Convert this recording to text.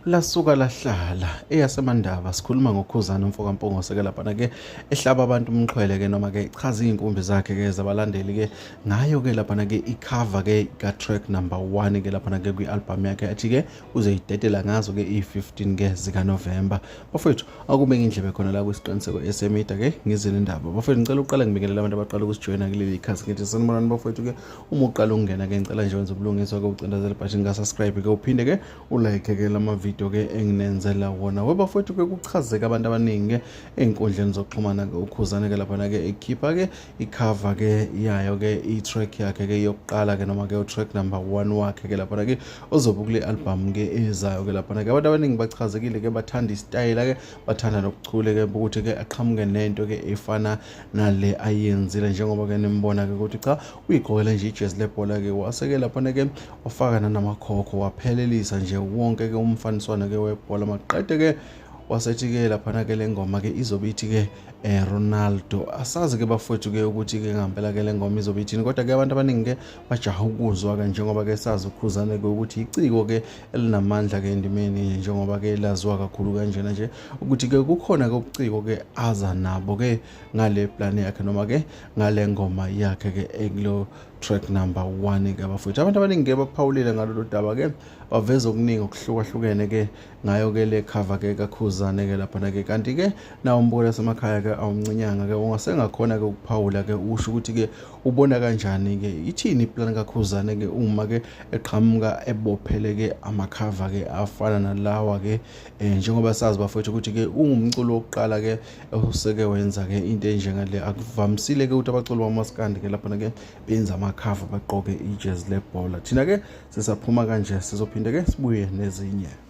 Lasuka lahlala eyaseMandaba sikhuluma ngoKhuzani umfo kaMpungose ke laphana ke ehlaba abantu umxhwele ke noma ke ichaza izinkumbi zakhe ke zabalandeli ke ngayo ke laphana ke icover ke ka track number 1 ke laphana ke kwi-album yakhe athi ke uzoyidedela ngazo ke i-15 ke zika November. Bafowethu, akube ngindlebe khona la kwisiqiniseko esemida ke ngizini indaba. Bafowethu, ngicela uqale ngibingelele abantu abaqala ukusijoyina kuleli khasi, ngithi sanibonani bafowethu ke. Uma uqala ukungena ke, ngicela nje wenze ubulungiswa ke, ucindezele ibhathini ka-subscribe ke, uphinde ke ulike ke lama video ke enginenzela wona. We bafowethu ke, kuchazeka abantu abaningi ke ey'nkundleni zokuxhumana ke uKhuzane ke laphana ke ekhipha ke icover ke yayo ke i-track yakhe ke yokuqala ke noma ke u-track number 1 wakhe ke laphana ke ozobe kule album ke ezayo ke laphana ke. Abantu abaningi bachazekile ke, bathanda isitayela ke, bathanda nobuchule ke ukuthi ke aqhamuke nento ke efana nale ayenzile, njengoba ke nimbona ke ukuthi cha, uyigqokele nje ijezi lebhola ke, waseke laphana ke wafaka nanamakhokho, waphelelisa nje wonke ke umfaniswano ke webhola. Maqede ke wasethi ke laphana ke le ngoma ke izobe ithi ke Ronaldo. Asazi ke bafowethu ke ukuthi ke ngempela ke le ngoma izobe ithini, kodwa ke abantu abaningi ke bajaha ukuzwa ke, njengoba ke sazi uKhuzane ke ukuthi iciko ke elinamandla ke endimeni, njengoba ke laziwa kakhulu kanjena nje, ukuthi ke kukhona ke ubuciko ke aza nabo ke ngale plan yakhe noma ke ngale ngoma yakhe ke ekulo track number 1 ke. Bafowethu, abantu abaningi ke baphawulile ngalolu daba ke, baveza okuningi okuhlukahlukene ke ngayo ke le cover ke kaKhuzane ke laphana ke. Kanti ke nawo umbuko lasemakhaya ke awumncinyanga ke, ungasengakhona ke ukuphawula ke, usho ukuthi ke ubona kanjani ke, ithini iplan kaKhuzane ke uma ke eqhamuka ebophele ke amacover ke afana nalawa ke, njengoba sazi bafowethu ukuthi ke ungumculo wokuqala ke oseke wenza ke into enjengale. Akuvamisile ke ukuthi abaculi bamaskandi ke laphana ke benza amacover bagqoke ijezi lebhola. Thina ke sisaphuma kanje, sizophinde ke sibuye nezinye.